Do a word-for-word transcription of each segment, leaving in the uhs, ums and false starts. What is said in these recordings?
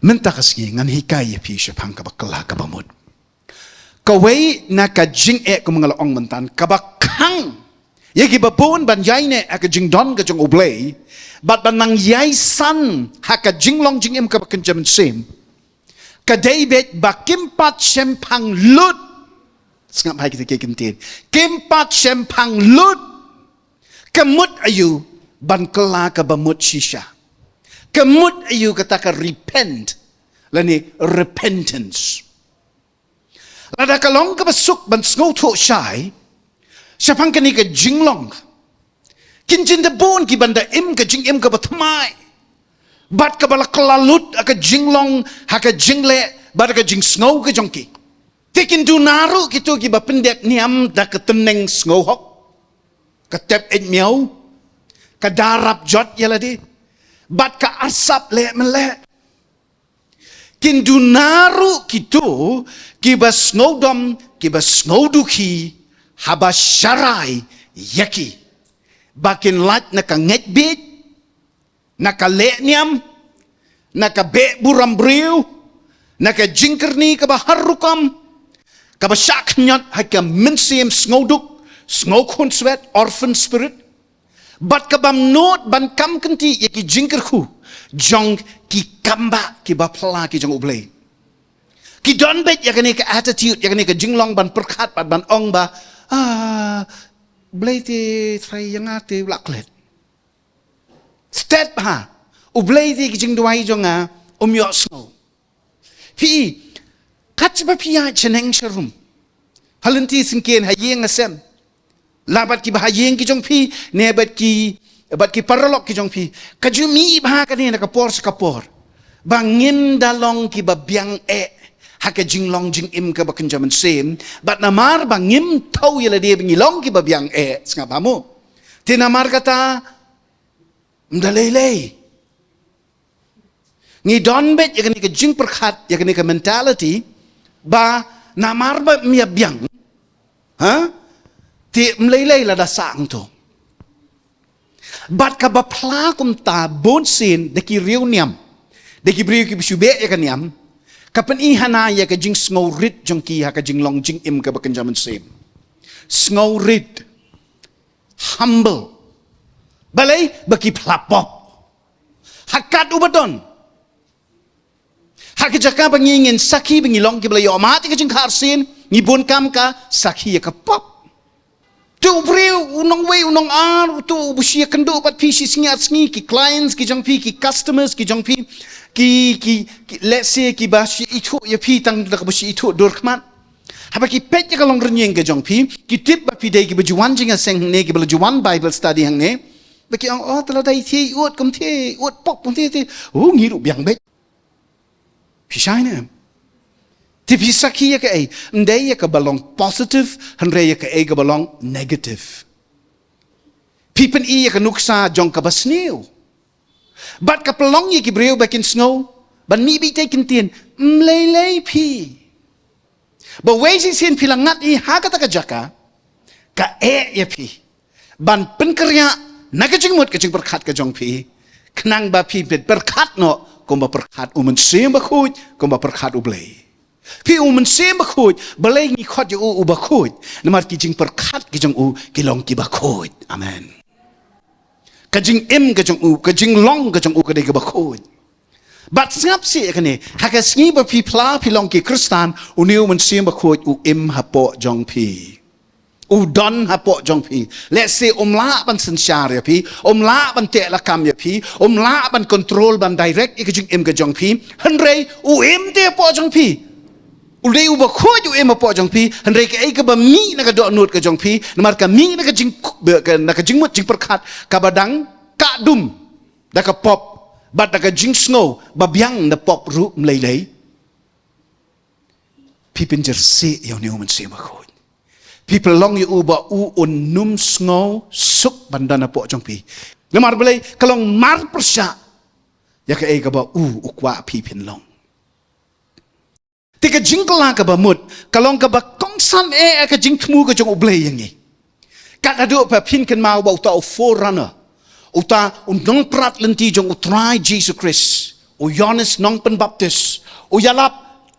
Mynta ka sngi ngan hikai ïa phi shaphang kaba kylla kaba mut. Kawei na ka jingeh, kum nga la ong myntan, kaba khang ïa kiba bun ban ïaineh ha ka jingdon ka jong U Blei bad ban nang ïai san ha ka jinglong jingim kaba kynja mynsiem, ka dei beit ba kim pat shemphang lut. Sngap ha kita ki kyntien. Kim pat shemphang lut. Ka mut aïu ban kylla kaba mut shisha? Ka mut aïu kata ka repent lane repentance? Lada ka long kaba suk ban sngewthuh shai shaphang kane ka jinglong, kin jin da bun kiban da im ka jingim kaba thymmai bad kaba la kylla lut ha ka jinglong, ha ka jingleh bad ha ka jingsngew ka jong ki. Te kin duna ruh kito kiba pyndep niam da ka tneng sngewhok, ka tep eit miaw, ka da rap jot ïa lade bad ka arsap leh mynleh. Kin duna ruh kito kiba sngewdom, kiba sngewdukhi haba sharai ïa ki, ba kin lait na ka ngeit bieit, na ka leh niam, na ka beh burom briew, na ka jingkyrni kaba har rukom, kaba shah khñiot ha ka mynsiem sngewduk, sngewkhunswet, orphan spirit, bad ka bym nud ban kam kynti ïa ki jingkyrkhu jong ki kambah kiba phla ki jong U Blei. Ki don beit ïa kane ka attitude, ïa kane ka jinglong ban pyrkhat bad ban ong ba, ah, Blei te trai ïa nga te u la klet. Stet ha U Blei te ki jingduwai jong nga um ïohsngew. Phi, kat ba phi ïa shaneng sharum ha lynti syngkien, ha ïing ha sem, la bad kiba ha ïing ki jong phi ne bad ki, bad ki paralok ki jong phi, ka ju mih bha kane na ka por sha ka por ba ngim da long kiba biang eh ha ka jinglong jingim kaba kynja mynsiem, bad namar ba ngim thaw ïa lade ba ngi long kiba biang eh, sngap bha mo. Te namar kata, ym da lei lei. Ngi don beit ïa kane ka jingpyrkhat, ïa kane ka mentality ba namar ba ym ïa biang, ha? Te ym lei lei lada sah hangto. Bad kaba phla kumta, bunsien da ki riewniam, da ki briew kiba shu beh ïa ka niam, ka pyni hana ïa ka jingsngewrit jong ki ha ka jinglong jingim kaba kynja mynsiem. Sngewrit, humble. Balei? Ba ki phla pop. Ha kat uba don, ha ka jaka ba ngi ngin sakhi, ba ngi long kiba la ïoh mad ïa ka jingkha arsien, ngi bun kam ka sakhi ïa ka pop. Te u briew u nongwei u nongar, uto uba shu ïakynduh bad phi shi sngi ar sngi, ki clients ki jong phi, ki customers ki jong phi, ki, ki, ki, let's say, kiba shu ithuh ïa phi tang da kaba shu ithuh dur khmat. Haba ki peit ïa ka long rynïeng ka jong phi, ki tip ba phi dei kiba ju wan jingïaseng hangne, kiba la ju wan Bible study hangne, ba ki ong, oh, te lada i thiah i ud kumthiah, i ud pop kumthiah te, oh, ngi ruh biang beit. Phi shai ne em? Te phi sakhi ïa kaei? Ym dei ïa kaba long positive, hynrei ïa kaei kaba long negative. Phi pyni ïa ka nuksa jong kaba sniew. Bad ka pynlong ïa ki briew ba kin sngew ban mih beit, te kin ktien, ym lei lei phi. Ba wei shisien phi la ngat hi ha kata ka jaka, ka eh ïa phi ban pynkynriah na ka jingmut ka jingpyrkhat ka jong phi, khnang ba phi pynpyrkhat noh kumba pyrkhat U Mynsiem Bakhuid, kumba pyrkhat U Blei. Phi, U Mynsiem Bakhuid, balei ngi khot ïa u U Bakhuid? Namar ki jingpyrkhat ki jong u ki long kiba khuid. Amen. Ka jingim ka jong u, ka jinglong ka jong u ka dei kaba khuid. Bad sngap sih ïa kane, ha ka sngi ba phi phla phi long ki Khristan, une U Mynsiem Bakhuid u im hapoh jong phi. U don hapoh jong phi. Let's say, um lah ban synshar ïa phi, um lah ban teh lakam ïa phi, um lah ban control, ban direct ïa ka jingim ka jong phi, hynrei u im te hapoh jong phi. U dei uba khuid, u im hapoh jong phi, hynrei kaei kaba mih na ka dohnud ka jong phi, namar ka mih na ka jing, ka, na ka jingmut jingpyrkhat kaba dang kah dum da ka pop bad da ka jingsngew ba biang da pop ruh, ym lei lei. Phi pynjyrsieh ïa une U Mynsiem Bakhuid. Phi pynlong ïa u ba u un ym sngew suk ban don hapoh jong phi. Namar balei? Ka long marpyrshah ïa kaei kaba u u kwah phi phin long. Te ka jingkylla kaba mut ka long kaba kongsan eh ha ka jingthmu ka jong U Blei ïa ngi. Kat haduh ba phin kynmaw ba uta u forerunner, uta u nongprat lynti jong U Trai Jisu Khrist, U Ïoannis Nongpynbaptis u ïalap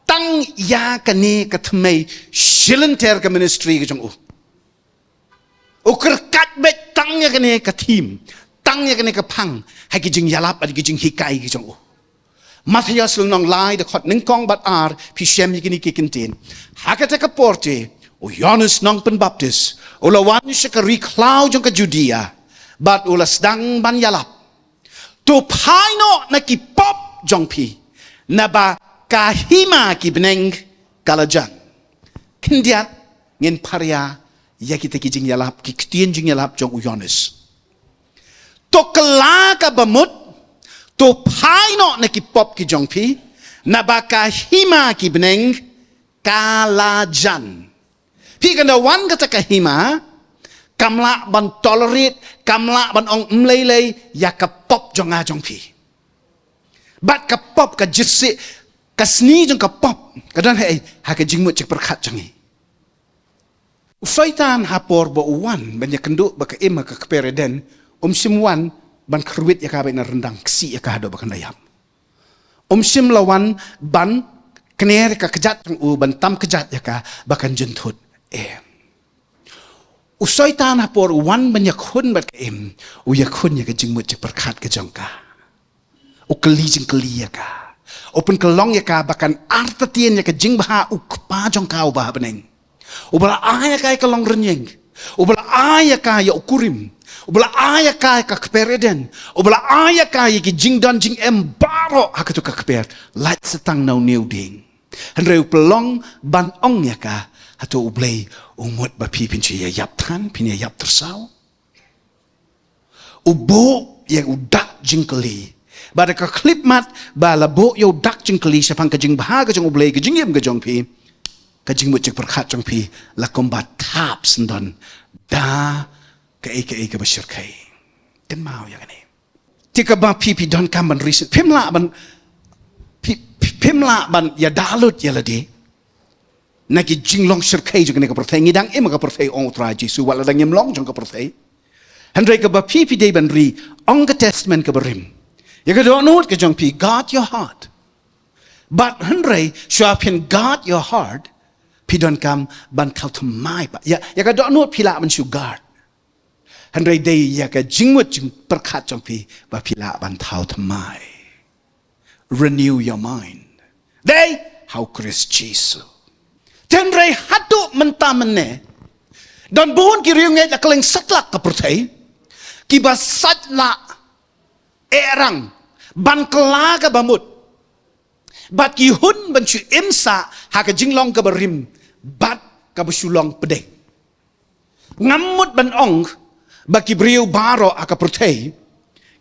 tang ïa kane ka thymmei shilynter ka ministry ka jong u. U kyrkhat beit tang ïa kane ka theme, tang ïa kane ka phang ha ki jingïalap bad ki jinghikai ki jong u. Mathaios lynnong lai dkhot nyngkong bad ar, phi shem ïa kine ki kyntien. Ha kata ka por te, u Ïoannis Nongpynbaptis u la wan sha ka ri khlaw jong ka Judia bad u la sdang ban ïalap. To phai noh na ki pop jong phi, naba ka hima ki bneng ka la jan. Khyndiat ngin pyrkhat ïa kita ki jingïalap, ki ktien jingïalap jong u Ïoannis. To kylla ka bamut, to phai noh na ki pop ki jong phi, naba ka hima ki bneng ka la jan. Phi, kan da wan kata ka hima, kam lah ban tolerate, kam lah ban ong ym lei lei ïa ka pop jong nga jong phi. Bad ka pop, ka jingïaseng, ka sngi jong ka pop ka don ha, ha ka jingmut jingpyrkhat jong ngi. U Soitan ha por ba u wan ban ïakynduh bad ka Im ha ka kper Eden, um shym wan ban kyrwit ïa ka bad na ryndang, ksih ïa ka haduh ba kan da ïap. Um shym la wan ban kner ka kjat jong u, ban tam kjat ïa ka ba kan jynthut. Em. U Soitan ha por u wan ban ïakhun bad ka Im, u ïakhun ïa ka jingmut jingpyrkhat ka jong ka. U kylli jingkylli ïa ka. U pynkyllong ïa ka ba kan artatien ïa ka jingbha u Kpa jong ka uba ha bneng. Uba la ai ïa ka ïa ka longrynïeng. Uba la ai ïa ka ïa u kurim. Uba la ai ïa ka ïa ka kper Eden. Uba la ai ïa ka ïa ki jingdon jingem baroh ha katu ka kper. Lait sa tang na une u dieng. Hynrei u pynlong ban ong ïa ka, hato U Blei u mut ba phi phin shu ïa ïap than, phin ïa ïap tyrsaw? U buh ïa u dak jingkylli. Bad da ka khyllipmat ba la buh ïa u dak jingkylli shaphang ka jingbha ka jong U Blei, ka jingim ka jong phi, ka jingmut jingpyrkhat jong phi la kumba thap syndon da kaei kaei kaba shyrkhei. Kynmaw ïa kane. Te kaba phi, phi donkam ban ri sngewthuh, phim lah ban, phi, phi, phim lah ban ïada lut ïa lade na ki jinglong shyrkhei jong kane ka pyrthei. Ngi dang im ha ka pyrthei, ong U Trai Jisu, wat la dang im long jong ka pyrthei. Hynrei kaba phi, phi dei ban ri, ong ka Testament kaba rim, ïa ka dohnud ka jong phi, guard your heart. Bad hynrei shuwa phin guard your heart, phi donkam ban thaw thymmai pat. Ïa, ïa ka dohnud phi lah ban shu guard. Hynrei dei ïa ka jingmut jingpyrkhat jong phi ba phi lah ban thaw thymmai. Renew your mind. Dei ha U Khrist Jisu. Te hynrei haduh mynta mynne, don bun ki riewngeit la kylleng satlak ka pyrthei kiba sait lah, eh, rang ban kylla ka bamut. Bad ki hun ban shu im sah ha ka jinglong kaba rim bad kaba shu long pdeng. Ngam mut ban ong ba ki briew baroh ha ka pyrthei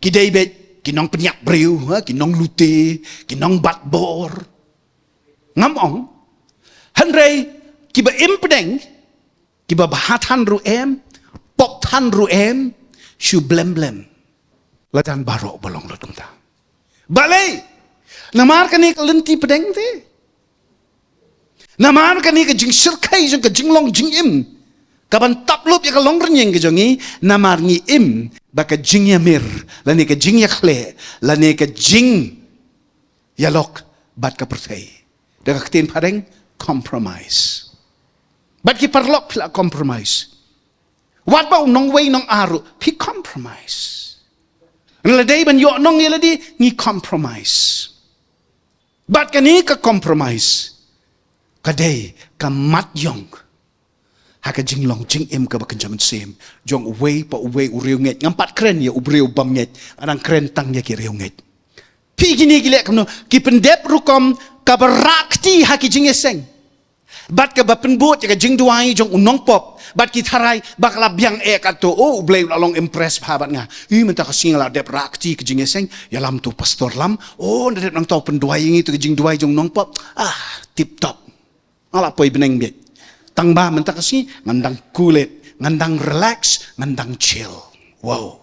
ki dei beit ki nongpynïap briew, ha, ki nonglute, ki nongbatbor. Ngam ong. Hynrei kiba im pdeng, kiba bha than ruh em, pop than ruh em, shu blem blem. La jan baroh ba long lut kumta. Balei? Namar kane ka lynti pdeng te. Namar kane ka jingshyrkhei jong ka jinglong jingim kaban tap lup ïa ka longrynïeng ka jong ngi, namar ngi im bad ka jingïamir, lane ka jingïakhleh, lane ka jingïalok bad ka pyrthei. Da ka ktien phareng, compromise. Bad ki paralok phi la compromise. Wat ba u nongwei nongaru, phi compromise. Lada dei ban ïoh nong ïa lade, ngi compromise. Bad kane ka compromise ka dei ka mat ïong ha ka jinglong jingim kaba kynja mynsiem jong uwei pa uwei u riewngeit. Ngam pat kren ïa u briew bym ngeit, nga dang kren tang ïa ki riewngeit. Phi, kine ki leh kumno, ki pyndep rukom kaba rah kti ha ki jingïaseng. Bad kaba pynbud ïa ka jingduwai jong u nongpop. Bad ki tharai ba ka la biang eh katto, oh, U Blei u la long impress bha bad nga. Ï, mynta ka sngi nga la dep rah kti ka jingïaseng, ïalam to pastor lam. Oh, nga dep nangta u pynduwai ïa ngi to ka jingduwai jong u nongpop. Ah, tip top. Nga la poi bneng beit. Tang ba mynta ka sngi ngan dang cool it, ngan dang relax, ngan dang chill. Wow.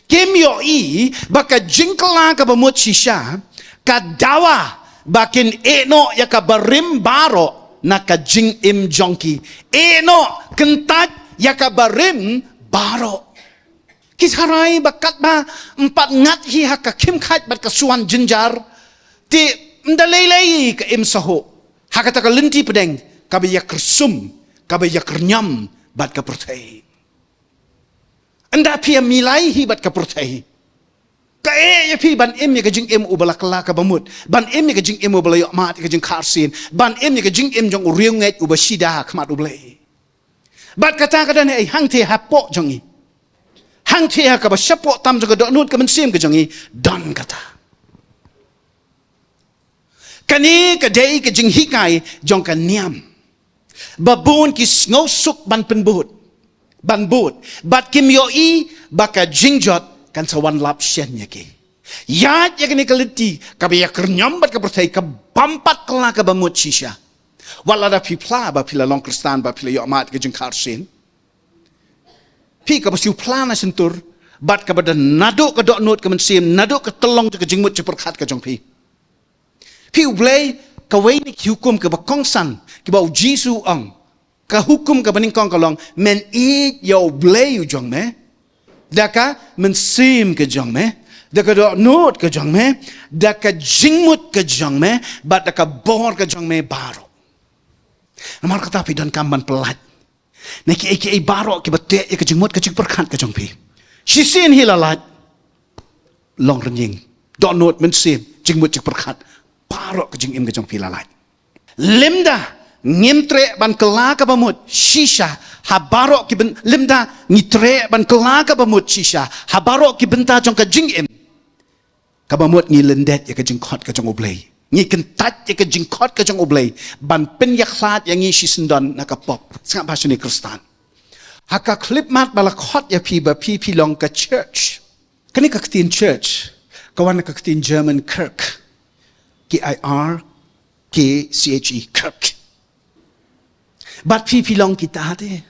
Kim ïohi ba ka jingkylla kaba mut shisha ka dawa ba kin ïehnoh ïa kaba rim baroh na ka jingim jong ki. Ïehnoh kyntait ïa kaba rim baroh. Ki tharai ba katba ym pat ngat hi ha ka khim khait bad ka suan jynjar, te ym da lei lei ka im sahuh ha kata ka lynti pdeng kaba ïakyrsum, kaba ïakyrñiam bad ka pyrthei. Ynda phi ïamilai hi bad ka pyrthei, ka eh ïa phi ban im ïa ka jingim uba la kylla kaba mut, ban im ïa ka jingim uba la ïohmad ïa ka jingkha arsien, ban im ïa ka jingim jong u riewngeit uba shida ha khmat U Blei. Bad kata ka don ei hangtei hapoh jong ngi, hangtei ha kaba shapoh tam jong ka dohnud ka mynsiem ka jong ngi, don kata. Kane ka dei ka jinghikai jong ka niam ba bun ki sngewsuk ban pynbud, ban bud, bad kim ïohi ba ka jingjot kan sa wan lap shen ïa ki. Ïaid ïa kane ka lynti kaba ïakyrñiam bad ka pyrthei, ka bym pat kylla kaba mut shisha. Wat lada phi phla ba phi la long Khristan, ba phi la ïohmad ka jingkha arsien, phi kaba siew phla na shyntur, bad kaba don naduh ka dohnud ka mynsiem, naduh ka tyllong jong ka jingmut jingpyrkhat ka jong phi. Phi, U Blei, kawei na ki hukum kaba kongsan kiba U Jisu u ong, ka hukum kaba nyngkong ka long, men ïeit ïa U Blei u jong me da ka mynsiem ka jong me, da ka dohnud ka jong me, da ka jingmut ka jong me, bad da ka bor ka jong me baroh. Namar kata phi donkam ban pyllait na kiei kiei baroh kiba teh ïa ka jingmut ka jingpyrkhat ka jong phi. Shisien hi la lait, long rynïeng, dohnud, mynsiem, jingmut jingpyrkhat, baroh ka jingim ka jong phi la lait. Lymda ngim treh ban kylla kaba mut shisha ha baroh ki byn-, lymda ngi treh ban kylla kaba mut shisha ha baroh ki bynta jong ka jingim, kaba mut ngi lyndet ïa ka jingkhot ka jong U Blei, ngi kyntait ïa ka jingkhot ka jong U Blei ban pynïakhlad ïa ngi shisyndon na ka pop. Sngap bha shane Khristan. Ha ka khyllipmat ba la khot ïa phi ba phi, phi long ka church. Kane ka ktien church ka wan na ka ktien German Kirch, K I R K C H E, Kirch. Bad phi, phi long kita te.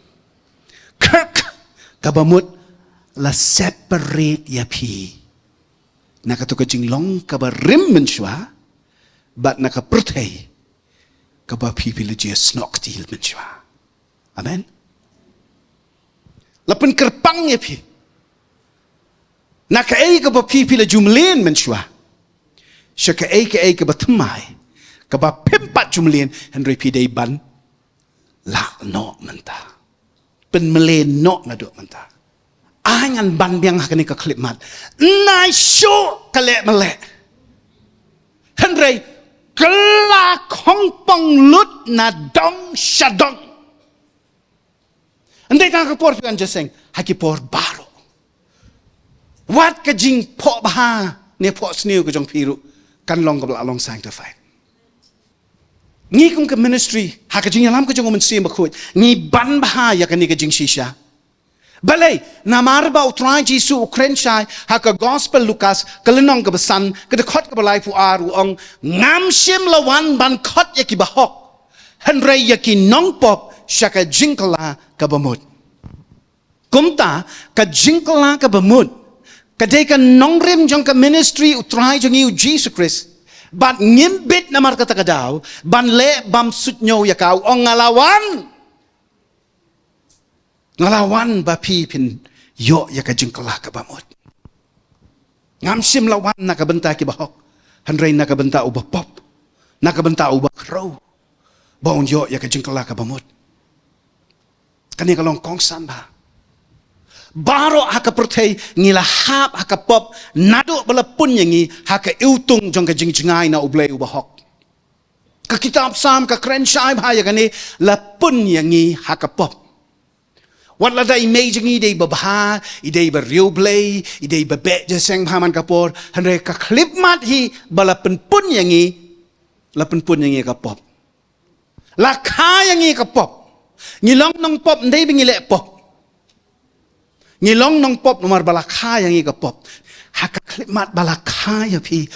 Kirch, kaba mut la separate ïa phi na kato ka jinglong kaba rim mynshuwa bad na ka pyrthei kaba phi, phi la ju ïasnoh kti mynshuwa. Amen. La pynkyrpang ïa phi na kaei kaba phi, phi la ju mlien mynshuwa sha kaei kaei kaba thymmai, kaba phim pat ju mlien, hynrei phi dei ban lah noh mynta, pynmlien noh naduh mynta. Ai ngan ban biang ha kane ka khyllipmat, nai shuh ka leh mleh, hynrei kylla khongpong lut na dong sha dong. Ym dei tang ha ka por phi wan jingïaseng, ha ki por baroh. Wat ka jingphohbha ne phohsniew ka jong phi ruh kan long kaba la long sanctified. Ngi kum ka ministry, ha ka jingïalam ka jong U Mynsiem Bakhuid, ngi ban bha ïa kane ka jingshisha. Balei? Namar ba U Trai Jisu u kren shai ha ka Gospel Lukas, ka lynnong kaba san, ka dkhot kaba laiphew ar, u ong, ngam shym la wan ban khot ïa ki bahok, hynrei ïa ki nongpop sha ka jingkylla kaba mut. Kumta, ka jingkylla kaba mut ka dei ka nongrim jong ka ministry U Trai jong ngi U Jisu Khrist. Bad ngim bit namar kata ka daw ban leh bymsuidñiew ïa ka. U ong, nga la wan, nga la wan ba phi phin ïoh ïa ka jingkylla kaba mut. Ngam shym la wan na ka bynta ki bahok, hynrei na ka bynta u bapop, na ka bynta u bakhraw, ba un ïoh ïa ka jingkylla kaba mut. Kane ka long kongsan bha. Baroh ha ka pyrthei ngi la hap ha ka pop naduh ba la pun ïa ngi ha ka iwtung jong ka jingjngai na U Blei u bahok. Ka kitab Salm ka kren shai bha ïa kane, la pun ïa ngi ha ka pop. Wat lada i mei jong ngi i dei babha, i dei ba riewblei, i dei ba beh jingïaseng bha man ka por, hynrei ka khyllipmat hi ba la pynpun ïa ngi, la pynpun ïa ngi ka pop. La kha ïa ngi ka pop. Ngi long nongpop ym dei ba ngi leh pop. Ngi long nongpop namar ba la kha ïa ngi ka pop. Ha ka khyllipmat ba la kha ïa phi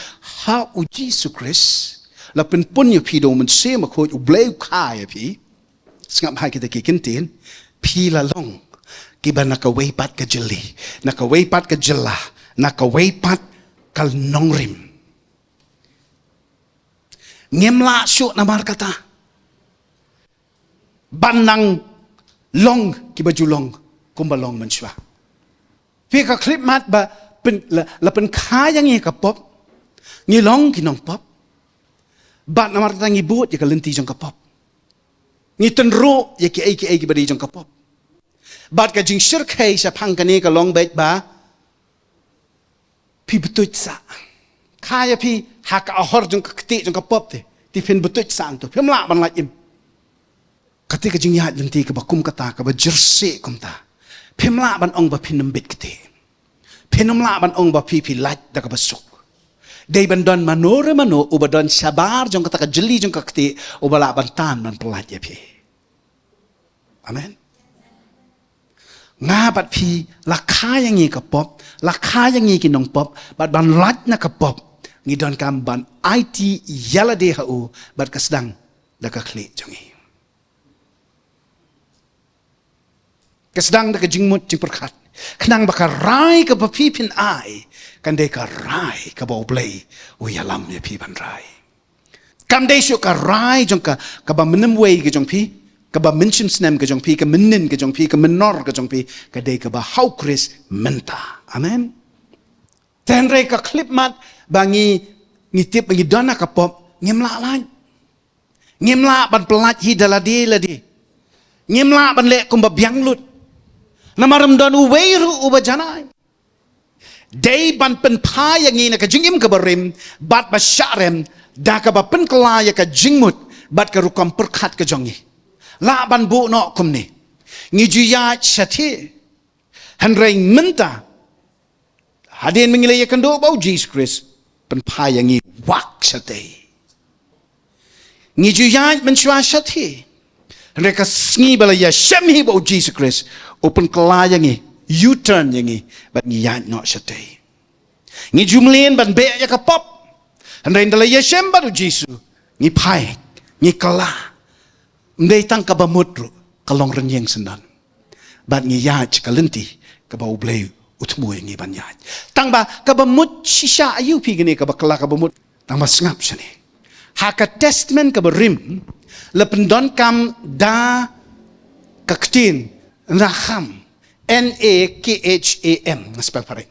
ha U Jisu Khrist, la pynpun ïa phi da U Mynsiem Bakhuid, U Blei u kha ïa phi. Sngap ha kita ki kyntien, phi la long kiba na kawei pat ka jylla, na kawei pat ka jylla, na kawei pat ka nongrim. Ngim lah shuh namar kata ban nang long kiba ju long kumba long mynshuwa. Phi ka khyllipmat ba pyn, la, la pynkha ïa ngi ka pop. Ngi long ki nongpop. Bad namar kata ngi bud ïa ka lynti jong ka pop. Ngi tynruh ïa kiei kiei kiba dei jong ka pop. Bad ka jingshyrkhei shaphang kane ka long beit ba phi btuit sah. Kha ïa phi ha ka ahor jong ka ktieh jong ka pop te. Te phin btuit sah hangto. Phim lah ban lait im. Kata ka jingïaid lynti kaba kum kata, kaba jyrsieh kumta. Phim lah ban ong ba phin ym bit ktieh. Phin ym lah ban ong ba phi phi lait da kaba suk. Dei ban don mano re mano uba don shabar jong kata ka jylli jong ka ktieh uba lah ban tan ban pyllait ïa phi. Amen. Nga bad phi la kha ïa ngi ka pop, la kha ïa ngi ki nongpop, bad ban lait na ka pop ngi donkam ban aiti ïa lade ha u bad ka sdang da ka khlieh jong ngi. Ka sdang da ka jingmut jingpyrkhat. Khnang ba ka rai kaba phi phin ai kan dei ka rai kaba U Blei u ïalam ïa phi ban rai. Kam dei shuh ka rai jong ka, kaba mynwei ka jong phi, kaba mynshem snem ka jong phi, ka mynnin ka jong phi, ka mynnor ka jong phi, ka dei kaba ha U Khrist mynta. Amen. Te hynrei ka khyllipmat ba ngi, ngi tip ba ngi don ha ka pop, ngim lah lait. Ngim lah ban pyllait hi da lade lade. Ngim lah ban leh kumba biang lut. Namar ym don uwei ruh uba janai. Dei ban pynphai ïa ngi na ka jingim kaba rim bad ba shah rem da kaba pynkylla ïa ka jingmut bad ka rukom pyrkhat ka jong ngi. Lah ban buh noh kumne. Ngi ju ïaid shathie. Hynrei mynta hadien ba ngi la ïakynduh bad U Jisu Khrist, pynphai ïa ngi wak shatei. Ngi ju ïaid mynshuwa shathie. Hynrei ka sngi ba la ïashem hi bad U Jisu Khrist, u pynkylla ïa ngi, U-turn ïa ngi bad ngi ïaid noh shatei. Ngi ju mlien ban beh ïa ka pop. Hynrei ynda la ïashem bad U Jisu, ngi phai, ngi kylla. Ym dei tang kaba mut ruh, ka long rynïeng syndon. Bad ngi ïaid sha ka lynti kaba U Blei u thmu ïa ngi ban ïaid. Tang ba kaba mut shisha aïu phi kane kaba kylla kaba mut. Tang ba sngap shane. Ha ka Testament kaba rim la pyndonkam da ka ktien nakham. N A K H A M. Nga spell phareng.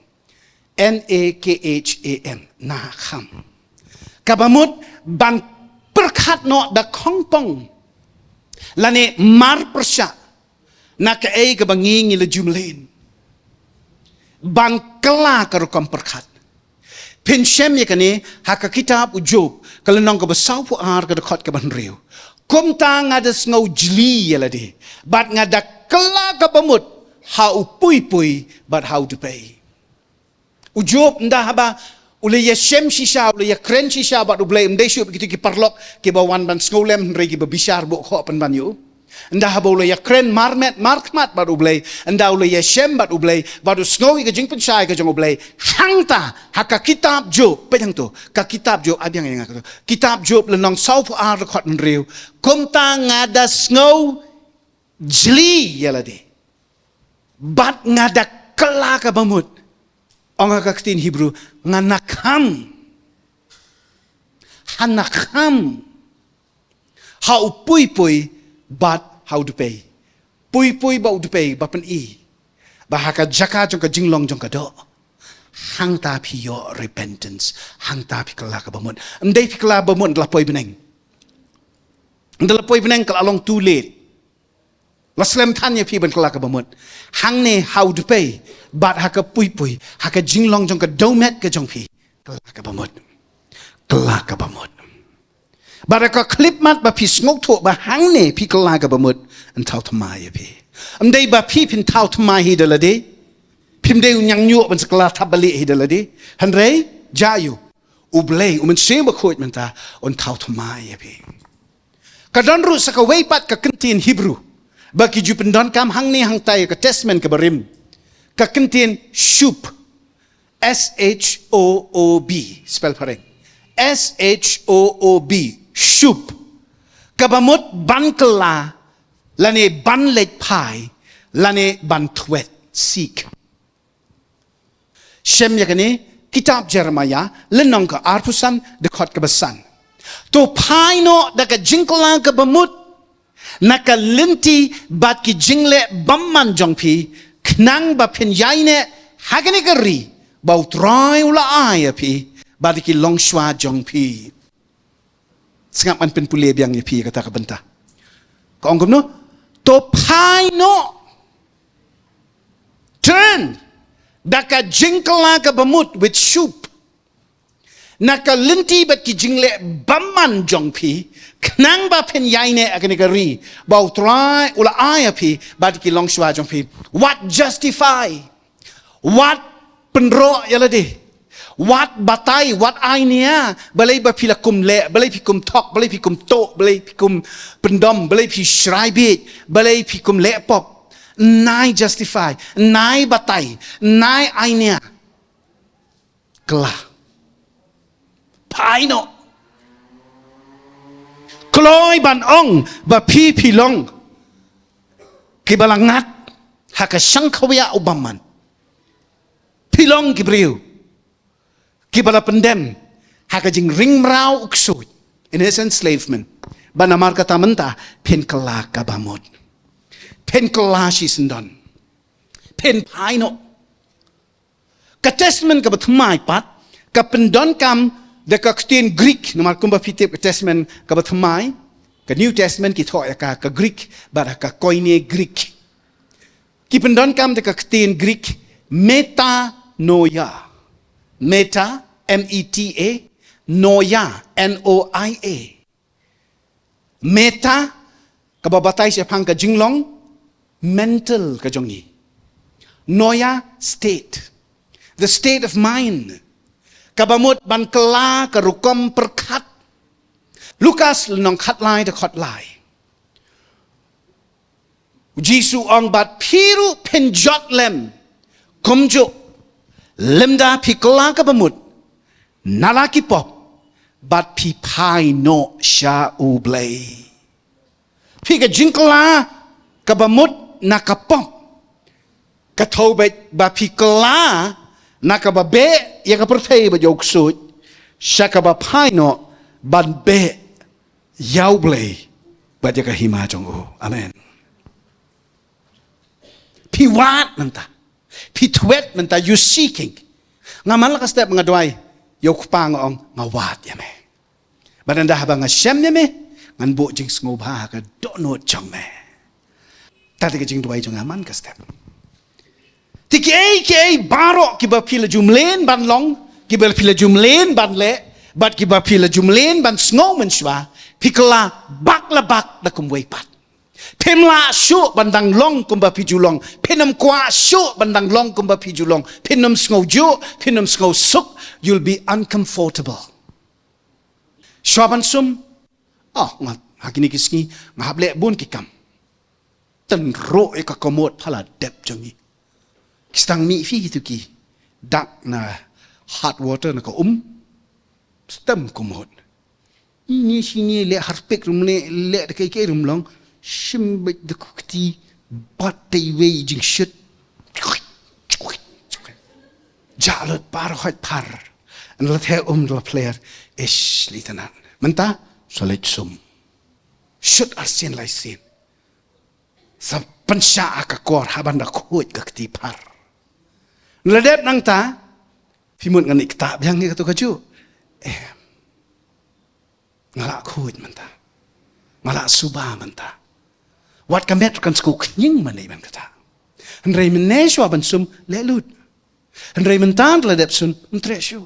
N A K H A M. Nakham. Kaba mut ban pyrkhat noh da khongpong lane mar pyrshah na kaei kaba ngi ngi la ju mlien. Ban kylla ka rukom pyrkhat. Phin shem ïa kane ha ka kitab u Job, ka lynnong kaba sawphew ar, ka dkhot kaba hynriew. Kumta nga da sngew jli ïa lade bad nga da kylla kaba mut ha u pui pui bad ha u dpei. U Job ynda haba u la ïashem shisha, u la ïakren shisha bad U Blei, ym dei shuh ba kito ki paralok kiba wan ban sngewlem hynrei kiba bishar buh khoh pynban ïa u. Ynda haba u la ïakren marmet markhmat bad U Blei, ynda u la ïashem bad U Blei bad u sngew ïa ka jingpynshai ka jong U Blei. Hangta ha ka kitab Job, peit hangto, ka kitab Job, ai biang ïa nga kato. Kitab Job lynnong sawphew ar, dkhot hynriew. Kumta nga da sngew jli ïa lade bad nga da kylla kaba mut. Ong ha ka ktien Hebrew, nga nakham. Ha nakham. Ha u pui pui bad ha u dpei. Pui pui bad u dpei ba pyni ba ha ka jaka jong ka jinglong jong ka doh, hangta phi ïoh repentance, hangta phi kylla kaba mut. Ym dei phi kylla ba mut ynda la poi bneng. Ynda la poi bneng ka la long too late. La slem than ïa phi ban kylla kaba mut. Hangne ha u dpei bad ha ka pui pui, ha ka jinglong jong ka dewmet ka jong phi, kylla kaba mut. Kylla kaba mut. Bad ha ka khyllipmat ba phi sngewthuh ba hangne phi kylla kaba mut, yn thaw thymmai ïa phi. Ym dei ba phi phin thaw thymmai hi da lade. Phim dei u ñiangñuh ban sa kylla thapbalieh hi da lade. Hynrei jia ïa u, U Blei, U Mynsiem Bakhuid mynta un thaw thymmai ïa phi. Ka don ruh sa kawei pat ka kyntien Hebrew ba ki ju pyndonkam hangne hangtai ha ka Testament kaba rim. Ka kyntien shub. S H O O B. Spell phareng. S H O O B. Shub. Kaba mut ban kylla lane ban leit phai lane ban thwet, seek. Shem ïa kane, kitab Jeremiah, lynnong ka arphew san, dkhot kaba san. To phai noh da ka jingkylla kaba mut na ka lynti bad ki jingleh bymman jong phi, khnang ba phin ïaineh Ha kane ka ri ba U Trai u la ai ïa phi bad ki longshuwa jong phi. Sngap, ngan pynpule biang ïa phi kata ka bynta. Ka ong kumno? To phai noh. Turn. Da ka jingkylla kaba mut, with shup, na ka lynti bad ki jingleh bymman jong phi, khnang ba phin ïaineh ha kane ka ri ba U Trai u la ai ïa phi bad ki longshuwa jong phi. Wat justify, wat pynroh ïa lade, wat batai, wat ai nia balei ba phi la kum leh, balei phi kum thok, balei phi kum tuh, balei phi kum pyndom, balei phi shrai bieit, balei phi kum leh pop. Nai justify, nai batai, nai ai nia. Kylla. Phai noh. Kloi ban ong ba phi phi long kiba la ngat ha ka shang khawia u bymman. Phi long ki briew kiba la pyndem ha ka jingring mraw u ksuid, innocent enslavement. Bad namar kata mynta phin kylla kaba mut. Phin kylla shisyndon. Phin phai noh. Ka Testament kaba thymmai pat ka pyndonkam da ka ktien Greek, namar kumba phi tip ka Testament kaba thymmai, ka New Testament ki thoh ïa ka, ka Greek, bad ka Koine Greek. Ki pyndonkam da ka ktien Greek metanoia. Meta, M E T A, noia, N O I A. Meta, kaba batai shaphang ka jinglong mental ka jong ngi. Noia, state. The state of mind. Kaba mut ban kylla ka rukom pyrkhat. Lukas lynnong khatlai, dkhot lai. U Jisu u ong, bad phi ruh phin jot lem kumjuh, lymda phi kylla kaba mut na la ki pop, bad phi phai noh sha U Blei. Phi ka jingkylla kaba mut na ka pop ka thew beit ba phi kylla na kaba beh ïa ka pyrthei bad ïa u ksuid, sha kaba phai noh ban beh ïa U Blei bad ïa ka hima jong u. Amen. Phi wad mynta. Phi thwet mynta, you seeking. Nga man la ka step nga duwai ïa u Kpa, nga ong, nga wad ïa me. Bad ynda haba nga shem ïa me, ngan buh jingsngewbha ha ka dohnud jong me. Kata ka jingduwai jong nga man ka step. Te kiei kiei baroh kiba phi la ju mlien ban long, kiba phi la ju mlien ban leh, bad kiba phi la ju mlien ban sngew mynshuwa, phi kylla bak la bak da kumwei pat. Phim lah shuh ban dang long kumba phi ju long. Phin ym kwah shuh ban dang long kumba phi ju long. Phin ym sngew juh, phin ym sngew suk. You'll be uncomfortable. Shuwa ban sum, oh, nga, ha kine ki sngi nga hap leh bun ki kam. Tynruh ïa ka commode pha la dep jong ngi. Ki sdang mih phi kito ki dak na hot water na ka um. Stem commode. Ine shine leh harpic ruh ym leh, leh da kaei kaei ruh ym long. Shim beit da ka kti, bat da iwei i jingshit. Jah lut, baroh hoi phar. Ynda la theh um, ynda la phler, ish, leit itynnad. Mynta sa leit sum. Shit arsien laisien. Sa pynshah ha ka kor, haba ynda khuid ka kti phar. Ynda la dep nangta, phi mut ngan ïa ktah biang ïa kato kajuh? Em. Nga lah khuid mynta. Nga lah suba mynta. Wat ka met kan sngew khñiang mynne ban ktah. Hynrei mynne shuwa ban sum, leh lut. Hynrei mynta ynda la dep sum, ym treh shuh.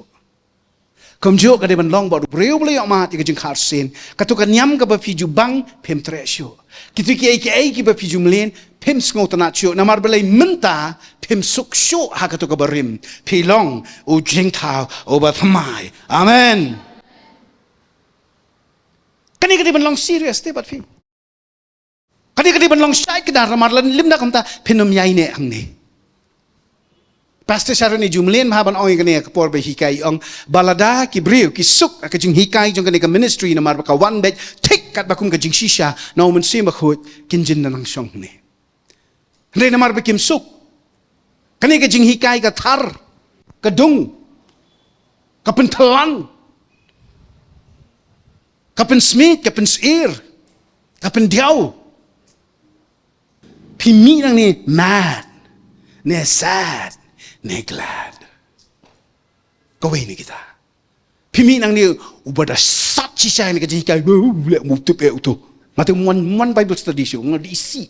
Kumjuh ka dei ban long bad u briew ba la ïoh mad ïa ka jingkha arsien. Kato ka niam kaba phi ju bang, phim treh shuh. Kito kiei kiei kiba phi ju mlien, phim sngewtynnad shuh. Namar balei mynta phim suk shuh ha kato kaba rim. Phi long u jingthaw uba thymmai. Amen. Kane ka dei ban long serious te bad phi. Kane ka dei ban long shai kdar, namar lada lymda kumta phin ym ïaineh hangne. Pastor Sharon i ju mlien bha ban ong ïa kane ha ka por ba hikai, i ong ba lada ki briew ki suk ha ka jinghikai jong kane ka ministry, namar ba ka wan beit thik katba kum ka jingshisha na U Mynsiem Bakhuid, kin jin da nang shong hangne. Hynrei namar ba kim suk, kane ka jinghikai ka thar, ka dung, ka pynthlang, ka pynsmiej, ka pynsyier, ka pyndiaw. Phi mih nangne mad, ne sad, ne glad. Kawei na kita. Phi mih nangne uba da sat shisha ïa ka jinghikai, u leh mutip eh uto. Nga te mon mon Bible study shuh, nga da isih.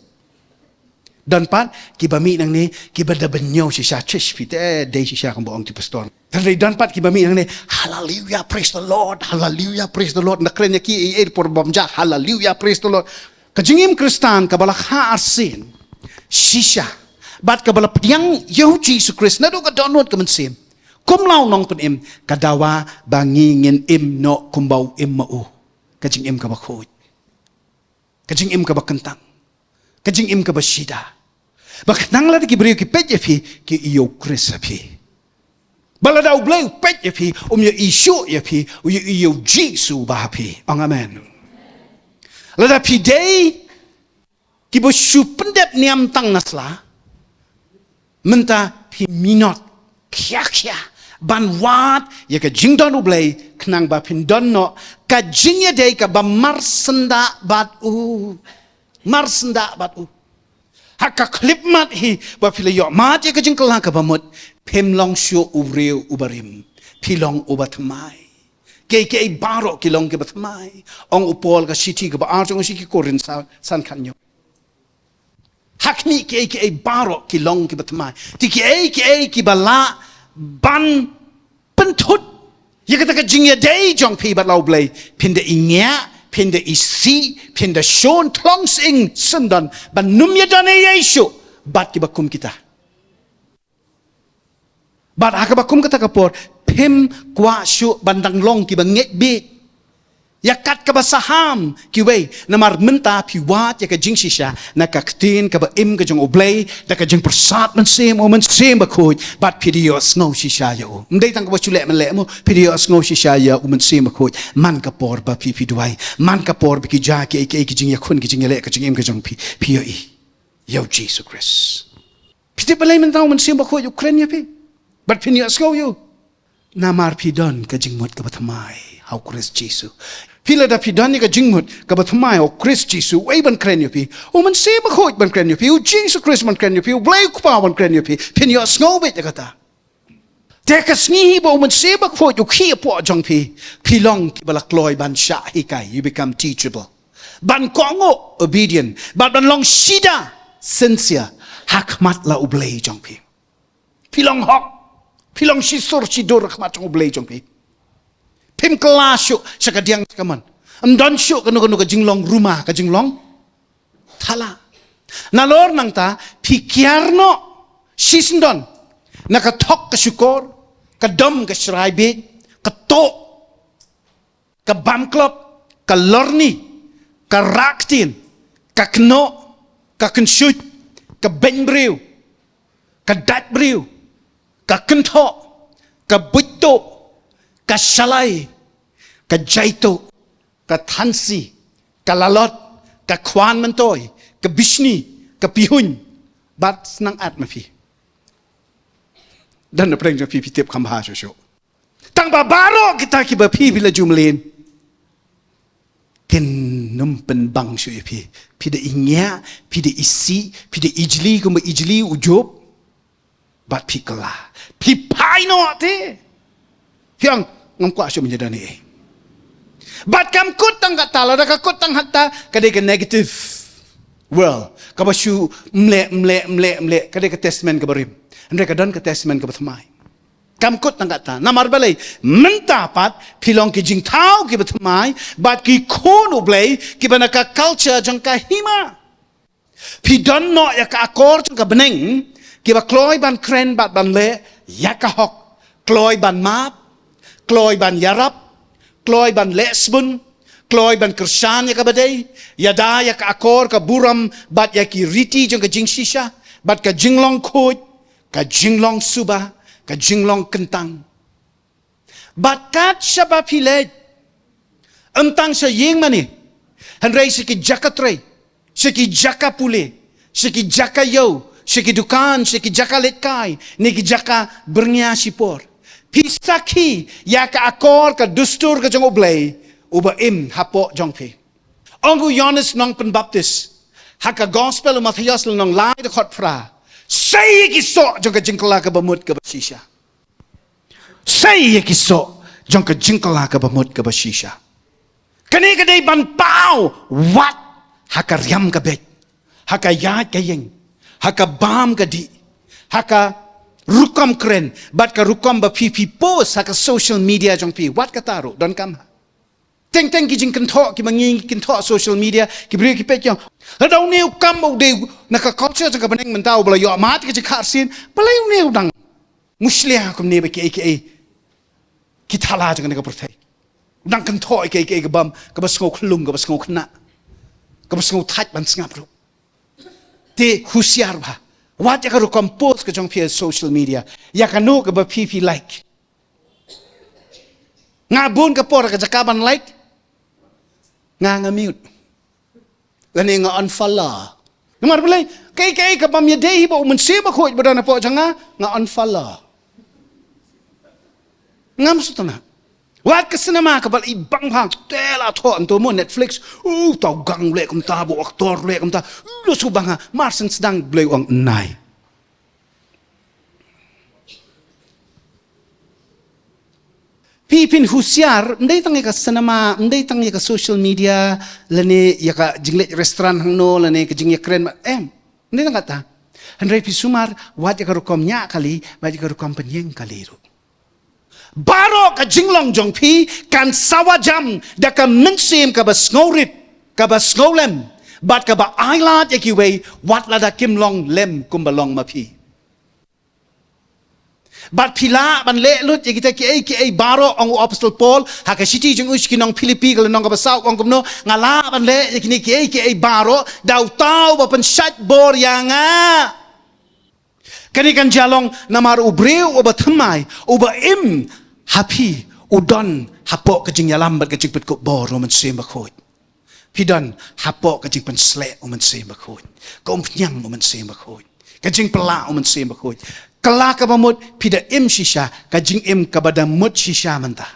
Don pat kiba mih nangne kiba da bynñiew shisha, chish, phi te dei shisha kumba ong ki pastor. Te dei don pat kiba mih nangne, hallelujah, praise the Lord, hallelujah, praise the Lord. Na kren ïa ki ei ei por bym ja, hallelujah, praise the Lord. Ka jingim Khristan kaba la kha arsien shisha bad kaba la pdiang ïa u Jisu Khrist naduh ka dohnud ka mynsiem. Kum la u nongpynim, ka dawa ba ngi ngin im noh kumba u im ma u. Ka jingim kaba khuid. Ka jingim kaba kyntang. Ka jingim kaba shida. Ba khnang lada ki briew ki peit ïa phi, ki ïohi ïa u Khrist ha phi. Ba lada u Blei u peit ïa phi, um ïohi shuh ïa phi, u ïohi ïa u Jisu ba ha phi. Ong amen. Lada phi dei kiba shu pyndep niam tang na sla, mynta phi minot khia khia ban wad ïa ka jingdon u Blei, khnang ba phin don noh ka jingïadei kaba marsyndah bad u. Marsyndah bad u. Ha ka khyllipmat hi ba phi la ïoh mad ïa ka jingkylla kaba mut, phim long shuh u briew uba rim, phi long uba thymmai. Kiei kiei baroh ki long kiba thymmai. Ong u Paul ka shithi kaba ar jong u sha ki Korinth, sa, san khat hynñiew. Ha khmih, kiei kiei baroh ki long kiba thymmai. Te kiei kiei kiba lah ban pynthut ïa kata ka jingïadei jong phi bad la u Blei, phin da i ngiah, phin da isih, phin da shun tlong sying syndon ban ym ïadon ei ei shuh bad kiba kum kita. Bad ha kaba kum kata ka por, phim kwah shuh ban dang long kiba ngeit bieit ïa kat kaba saham kiwei. Namar mynta phi wad ïa ka jingshisha na ka ktien kaba im ka jong u Blei, da ka jingpyrsad mynsiem, u Mynsiem Bakhuid, bad phi da ïohsngew shisha ïa u. Ym dei tang kaba shu leh man leh mo, phi da ïohsngew shisha ïa u Mynsiem Bakhuid man ka por ba phi, phi duwai, man ka por ba ki jia kiei kiei ki jingïakhun, ki jingïaleh ka jingim ka jong phi, phi ïohi ïa u Jisu Khrist. Phi tip balei mynta u Mynsiem Bakhuid u kren ïa phi? Bad phin ïohsngew ïa u. Namar phi don ka jingmut kaba thymmai ha u Khrist Jisu. Phi, lada phi don ïa ka jingmut kaba thymmai ha u Khrist Jisu, uei ban kren ïa phi? U Mynsiem Bakhuid ban kren ïa phi, u Jisu Khrist ban kren ïa phi, u Blei u Kpa ban kren ïa phi. Phin ïohsngew beit ïa kata. Te ka sngi hi ba u Mynsiem Bakhuid u khie hapoh jong phi, phi long kiba la kloi ban shah hikai, you become teachable. Ban kohnguh, obedient, bad ban long shida, sincere, ha khmat la u Blei jong phi. Phi long hok, phi long shisur shidur ha khmat jong u Blei jong phi. Phim kylla shuh sha ka diang sha ka mon. Ym don shuh kano kano ka jinglong ruma, ka jinglong thala. Nalor nangta phi kiar noh shisyndon na ka thok ka shukor, ka dom ka shrai biej, ka tuh, ka bam klop, ka lorni, ka rah ktien, ka kynnoh, ka kynshuid, ka beiñ briew, ka dait briew, ka kynthoh, ka buit tuh, ka shalai, ka jaituh, ka thansi, ka lalot, ka khwan myntoi, ka bishni, ka pihuiñ, bad snang at ma phi. Don na pdeng jong phi, phi tip kham bha shuh shuh. Tang ba baroh kita kiba phi, phi la ju mlien, kin ym pynbang shuh ïa phi. Phi da i ngiah, phi da isih, phi da ijli kumba ijli u Job. Bad phi kylla, phi phai noh te. Phi ong, ngam kwah shuh ban ïadon ei ei. Bad kam kut tang katta, lada ka kut tang hatta, ka dei ka negative world. Kaba shu mleh, mleh, mleh, mleh, ka dei ka testament kaba rim. Hynrei ka don ka testament kaba thymmai. Kam kut tang katta. Namar balei? Mynta pat phi long ki jingthaw kiba thymmai bad ki khun u Blei kiba na ka culture jong ka hima. Phi don noh ïa ka akor jong ka bneng kiba kloi ban kren bad ban leh ïa ka hok, kloi ban map, kloi ban ïarap, kloi ban leh sbun, kloi ban kyrshan ïa kaba dei, ïada ïa ka akor ka burom bad ïa ki riti jong ka jingshisha bad ka jinglong khuid, ka jinglong suba, ka jinglong kyntang. Bad kat shaba phi leit, ym tang sha ïing mane, hynrei sha ki jaka trei, sha ki jaka pule, sha ki jaka ïew, sha ki dukan, sha ki jaka leit kai, ne ki jaka byrngïa shipor, phi sakhi ïa ka akor ka dustur ka jong U Blei uba im hapoh jong phi. Ong u Ïoannis Nongpynbaptis ha ka Gospel u Mathaios lynnong lai dkhot phra, Sei ïa ki soh jong ka jingkylla kaba mut kaba shisha. Sei ïa ki soh jong ka jingkylla kaba mut kaba shisha. Kane ka dei ban paw wat ha ka riam ka beit, ha ka ïaid ka ïeng, ha ka bam ka dih, ha ka rukom kren, bad ka rukom ba phi phi post ha ka social media jong phi, wat kata ruh donkam ha. Teng teng ki jingkynthoh kiba ngi kynthoh social media, ki briew ki peit ïa. Lada une u kam ba u dei na ka culture jong ka bneng mynta uba la ïoh mad ka jingkha arsien, balei une u dang mushlia kumne ba kiei kiei ki thala jong kane ka pyrthei. U dang kynthoh ïa kiei kiei kaba, kaba sngew khyllung, kaba sngew khynnah, kaba sngew thait ban sngap ruh. Te husiar bha. Wat ïa ka rukom post ka jong phi ha social media. Ïa kano kaba phi phi like. Nga bun ka por ka jaka ban like, nga nga mute. Lane nga unfollow. Namar balei? Kaei kaei kabym ïadei hi bad u Mynsiem Bakhuid ba don hapoh jong nga, nga unfollow. Ngam sngewtynnat. Wat ka cinema kaba la i bang bang, te la thoh hangto mo Netflix. U tau gang leh kumta, ba u actor leh kumta. U la shu bang ha, mar shen sdang Blei u ong nai. Phi phin husiar, ym dei tang ïa ka cinema, ym dei tang ïa ka social media, lane ïa ka jingleit restaurant hangno, lane ka jingïakren ma, em, ym dei tang kata. Hynrei phi sumar, wat ïa ka rukom ñiah kali, wat ïa ka rukom pynïeng kali ruh. Baroh ka jinglong jong phi, kan sawa jam, da ka mynsiem kaba sngewrit, kaba sngewlem, bad kaba ailad ïa kiwei, wat lada kim long lem kumba long ma phi. Bad phi lah ban leh lut ïa kita kiei kiei baroh, ong u Apostol Paul ha ka shithi jong u sha ki nong Philippi ka lynnong kaba saw, ong kumno, nga lah ban leh ïa kine kiei kiei baroh da uta uba pynshait bor ïa nga. Kane kan jia long namar u briew uba thymmai, uba im ha phi, u don hapoh ka jingïalam bad ka jingpynkhuid bor u Mynsiem Bakhuid. Phi don hapoh ka jingpynsleh u Mynsiem Bakhuid, ka umphniang u Mynsiem Bakhuid, ka jingpyllait u Mynsiem Bakhuid. Kylla kaba mut, phi da im shisha, ka jingim kaba da mut shisha mynta.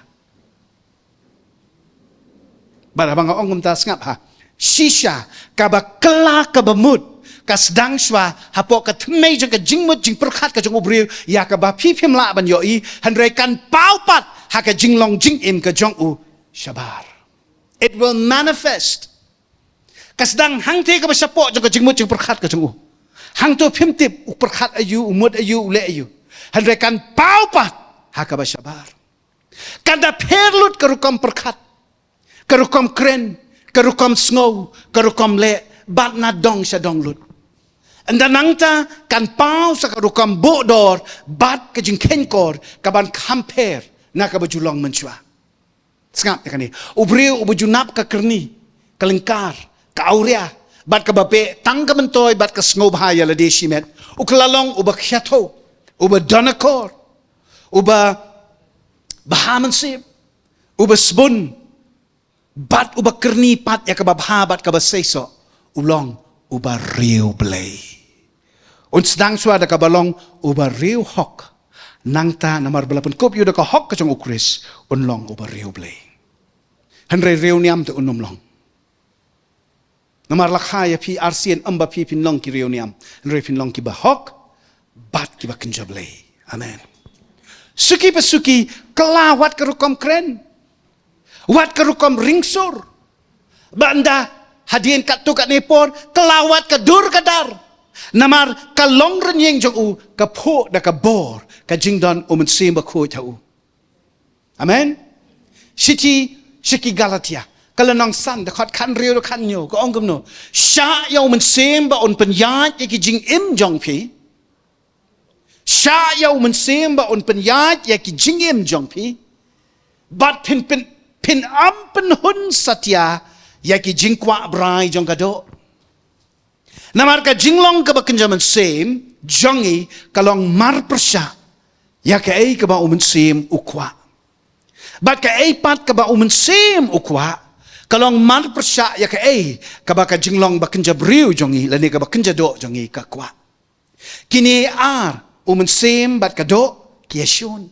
Bad haba nga ong kumta sngap ha. Shisha, kaba kylla kaba mut, ka sdang shuwa hapoh ka thymmei jong ka jingmut jingpyrkhat ka jong u briew, ïa kaba phi phim lah ban ïohi, hynrei kan paw pat ha ka jinglong jingim ka jong u shabar. It will manifest. Ka sdang hangtei kaba shapoh jong ka jingmut jingpyrkhat ka jong u. Hangto phim tip u pyrkhat aïu, u mut aïu, u leh aïu. Hynrei kan paw pat ha kaba shabar. Kan da pher lut ka rukom pyrkhat, ka rukom kren, ka rukom sngew, ka rukom leh, bad na dong sha dong lut. Ynda nangta kan paw sa ka rukom buh dor bad ka jingkheiñ kor kaban kham pher na kaba ju long mynshuwa. Sngap ïa kane. U briew uba ju nap ka kyrni, ka lyngkar, ka awria, bad kaba beh tang ka myntoi bad ka sngewbha ïa lade shimet, u kylla long uba khiatho, uba don akor, uba bha mynsiem, uba sbun, bad uba kyrni pat ïa kaba bha bad kaba seisoh, u long uba riewblei. Un sdang shuwa da kaba long uba riewhok. Nangta namar ba la pynkup ïa u da ka hok ka jong u Khrist, un long uba riewblei. Hynrei riewniam te un ym long. Namar la kha ïa phi arsien ym ba phi phin long ki riewniam, hynrei phin long kiba hok bad kiba kynja Blei. Amen. Suki pa suki, kylla wat ka rukom kren, wat ka rukom ringsur. Bad ynda hadien katto katne por, kylla wat ka dur ka dar. Namar ka long rynïeng jong u ka phuh da ka bor ka jingdon u Mynsiem Bakhuid ha u. Amen. Shithi sha ki Galatia, ka lynnong san, dkhot khathynriew, dkhot hynñiew, ka ong kumno: Shah ïa u Mynsiem ba un pynïaid ïa ki jingim jong phi. Shah ïa u Mynsiem ba un pynïaid ïa ki jingim jong phi. Bad phin, phin, phin ym pynhun satia ïa ki jingkwah brai jong ka doh. Namar ka jinglong kaba kynja mynsiem jong ngi ka long mar pyrshah ïa kaei kaba u Mynsiem u kwah. Bad kaei pat kaba u Mynsiem u kwah ka long mar pyrshah ïa kaei kaba ka jinglong ba kynja briew jong ngi lane kaba kynja doh jong ngi ka kwah. Kine ar, u Mynsiem bad ka doh, ki ïashun.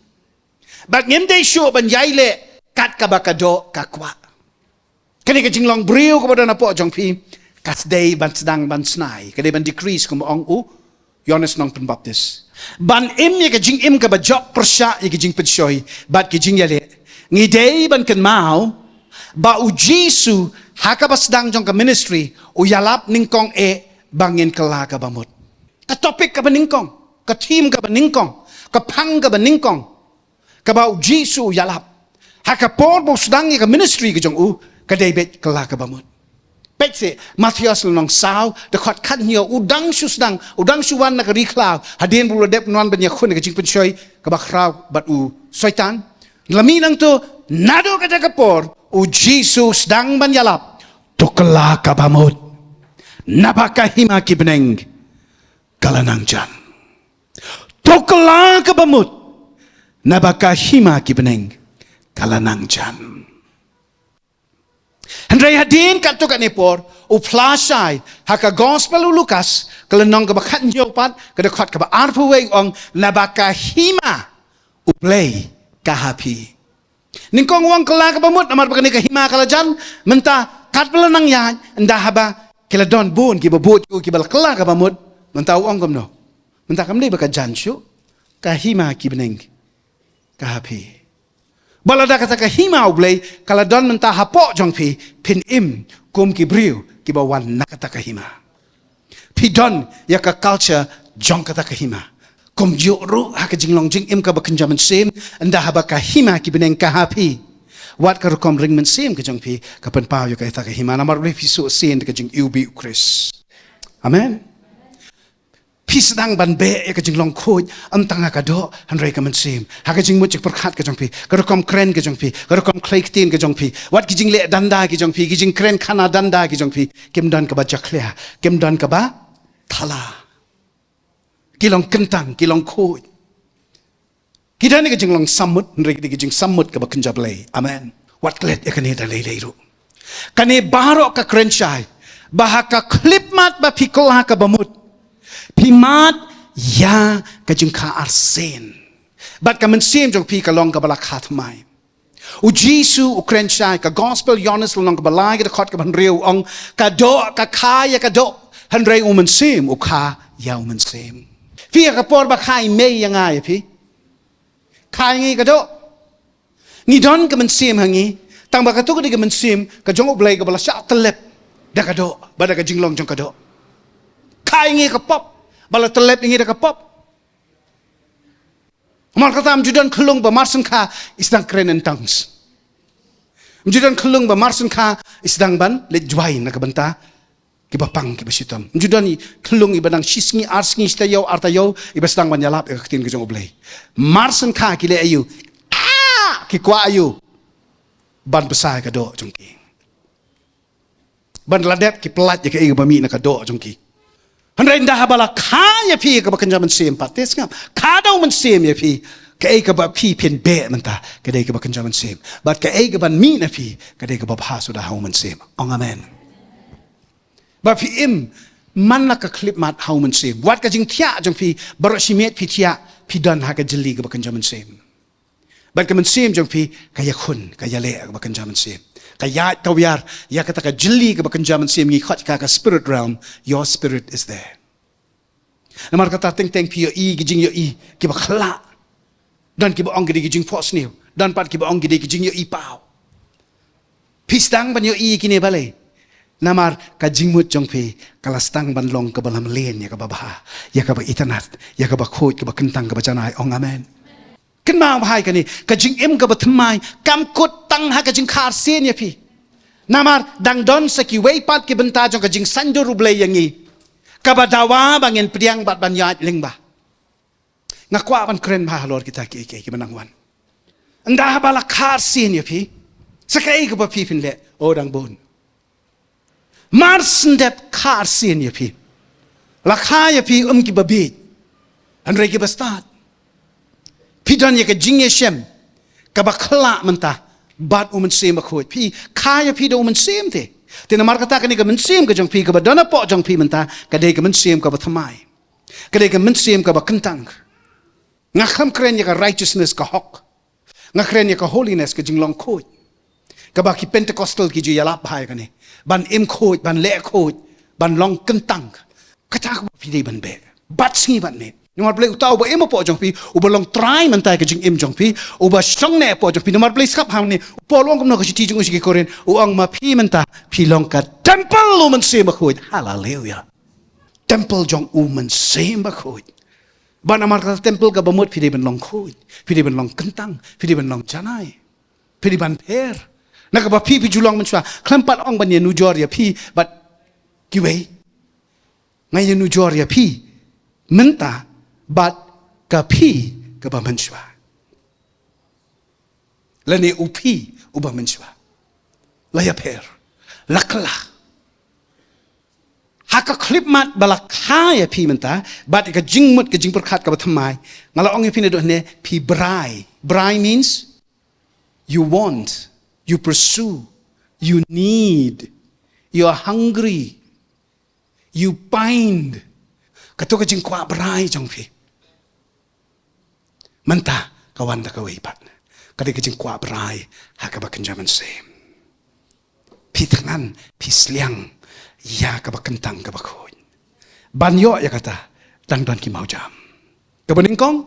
Bad ngim dei shuh ban ïai leh kat kaba ka doh ka kwah. Kane ka jinglong briew kaba don hapoh jong phi, ka dei ban sdang ban snai, ka dei ban decrease, kumba ong u Ïoannis Nongpynbaptis. Ban im ïa ka jingim kaba jop pyrshah ïa ki jingpynshoi bad ki jingïaleh, ngi dei ban kynmaw ba u Jisu ha kaba sdang jong ka ministry u ïalap nyngkong eh ba ngin kylla kaba mut. Ka topic kaba nyngkong, ka theme kaba nyngkong, ka phang kaba nyngkong kaba u Jisu u ïalap ha ka por ba u sdang ïa ka ministry ka jong u, ka dei beit kylla kaba mut. Peit seh, Mathaios lynnong saw, dkhot khathynñiew, u dang shu sdang, u dang shu wan na ka ri khlaw, hadien ba u la dep wan ban ïakhun ïa ka jingpynshoi kaba khraw bad u Soitan. La mih nangto, naduh kata ka por u Jisu u sdang ban ïalap, to kylla kaba mut, naba ka hima ki bneng ka la nang jan. To kylla kaba mut, naba ka hima ki bneng ka la nang jan. Hynrei hadien katto katne por u phla shai ha ka Gospel u Lukas, ka lynnong kaba khathynñiew pat, ka dkhot kaba arphew wei, u ong, naba ka hima U Blei ka ha phi. Nyngkong u ong kylla kaba mut namar ba kane ka hima ka la jan, mynta katba la nang ïaid, ynda haba ki la don bun kiba bud ïa u kiba la kylla kaba mut, mynta u ong kumno? Mynta kam dei ba ka jan shuh, ka hima ki bneng ka ha phi. Ba lada kata ka hima U Blei ka la don mynta hapoh jong phi, phin im kum ki briew kiba wan na kata ka hima. Phi don ïa ka culture jong kata ka hima. Kumjuh ruh ha ka jinglong jingim kaba kynja mynsiem, ynda haba ka hima ki bneng ka ha phi, wat ka rukom ring mynsiem ka jong phi ka pynpaw ïa kata ka hima, namar balei? Phi suk sien da ka jingiwbih U Khrist. Amen. Phi sdang ban beh ïa ka jinglong khuid, ym tang ha ka doh hynrei ka mynsiem. Ha ka jingmut jingpyrkhat ka jong phi, ka rukom kren ka jong phi, ka rukom khlei ktien ka jong phi, wat ki jingleh danda ki jong phi, ki jingkren khana danda ki jong phi, kim don kaba jakhlia, kim don kaba thala. Ki long kyntang, ki long khuid. Ki don ïa ka jinglong sammut, hynrei ki dei ka jingsammut kaba kynja Blei. Amen. Wat klet ïa kane da lei lei ruh. Kane baroh ka kren shai ba ha ka khyllipmat ba phi kylla kaba mut, phi mad ïa ka jingkha arsien, bad ka mynsiem jong phi ka long kaba la kha thymmai. U Jisu u kren shai, ka Gospel Ïoannis lynnong kaba lai, ka dkhot kaba hynriew, u ong, ka doh ka kha ïa ka doh, hynrei u mynsiem u kha ïa u mynsiem. Phi, ha ka por ba kha i mei ïa nga ïa phi, kha ïa ngi ka doh. Ngi don ka mynsiem ha ngi, tang ba kato ka dei ka mynsiem ka jong U Blei kaba la shah tyllep da ka doh bad da ka jinglong jong ka doh. Kha ïa ngi ka pop, ba la tyllep ïa ngi da ka pop. Namar kata ym ju don khyllung ba mar shen kha i sdang kren in tongues. Ym ju don khyllung ba mar shen kha i sdang ban leit jwai na ka bynta kiba pang kiba shitom. Ym ju don khyllung iba dang shi sngi ar sngi shi taïew ar taïew iba sdang ban ïalap ïa ka ktien ka jong U Blei. Mar shen kha ki leh aïu? Ah! Ki kwah aïu? Ban bsa ïa ka doh jong ki. Ban la dep ki pyllait ïa kaei kaba mih na ka doh jong ki. Hynrei ynda haba la kha ïa phi ïa kaba kynja mynsiem pat, te sngap, kha da u mynsiem ïa phi, kaei kaba phi phin beh mynta ka dei kaba kynja mynsiem, bad kaei kaban mih na phi ka dei kaba bha suda ha u mynsiem. Ong amen. Ba phi im man la ka khyllipmat ha u mynsiem. Wat ka jingthiah jong phi, baroh shi miet phi thiah, phi don ha ka jylli kaba kynja mynsiem. Bad ka mynsiem jong phi ka ïakhun, ka ïaleh ïa kaba kynja mynsiem. Ka ïaid ka wiar ïa kata ka jylli kaba kynja mynsiem, ngi khot ka ka spirit realm. Your spirit is there. Namar kata teng teng phi ïohi ki jingïohi kiba khyllah. Don kiba ong ki dei ki jingphohsniew, don pat kiba ong ki dei ki jingïohi paw. Phi sdang ban ïohi kine balei? Namar ka jingmut jong phi ka la sdang ban long kaba lamlen ïa kaba bha, ïa kaba itynnad, ïa kaba khuid, kaba kyntang, kaba janai. Ong amen. Kynmaw bha ïa kane, ka jingim kaba thymmai kam kut tang ha ka jingkha arsien ïa phi. Namar dang don sa kiwei pat ki bynta jong ka jingsaindur U Blei ïa ngi, kaba dawa ba ngin pdiang bad ban ïaid lyngba. Nga kwah ban kren bha halor kita kiei kiei kiba nang wan. Ynda haba la kha arsien ïa phi, sa kaei kaba phi phin leh? O, dang bun. Mar shen dep kha arsien ïa phi, la kha ïa phi, um, kiba bieit, hynrei kiba stad. Phi don ïa ka jingïashem kaba khyllah mynta bad u Mynsiem Bakhuid. Phi, kha ïa phi da u Mynsiem te. Te namar kata kane ka mynsiem ka jong phi kaba don hapoh jong phi mynta ka dei ka mynsiem kaba thymmai. Ka dei ka mynsiem kaba kyntang. Nga khlem kren ïa ka righteousness, ka hok. Nga kren ïa ka holiness, ka jinglong khuid. Kaba ki Pentecostal ki ju ïalap bha ïa kane. Ban im khuid, ban leh khuid, ban long kyntang. Kata kaba phi dei ban beh. Bad sngi bad miet. Namar balei uta uba im hapoh jong phi, uba long trai mynta ka jingim jong phi, uba shong ne hapoh jong phi. Namar balei sngap hangne, u Paul u ong kumno ka shithi jong u sha ki Korinth, u ong ma phi mynta, phi long ka temple u Mynsiem Bakhuid. Haleluia. Temple jong u Mynsiem Bakhuid. Ba namar ka temple kaba mut phi dei ban long khuid, phi dei ban long kyntang, phi dei ban long janai. Phi dei ban pher. Na kaba phi phi ju long mynshuwa. Khlem pat ong ban ïanujor ïa phi bad kiwei. Nga ïanujor ïa phi mynta bad ka phi kaba mynshuwa. Lane u phi uba mynshuwa. La ïapher. La kylla. Ha ka khyllipmat ba la kha ïa phi mynta bad ka jingmut ka jingpyrkhat kaba thymmai. Nga la ong ïa phi naduh ne phi brai. Brai means you want, you pursue, you need, you are hungry, you pine. Kato ka jingkwah brai jong phi. Mynta ka wan da kawei pat. Ka dei ka jingkwah brai ha kaba kynja mynsiem. Phi thngan, phi sliang ïa kaba kyntang kaba khuid. Ban ïoh ïa kata, dang don ki mawjam. Kaba nyngkong,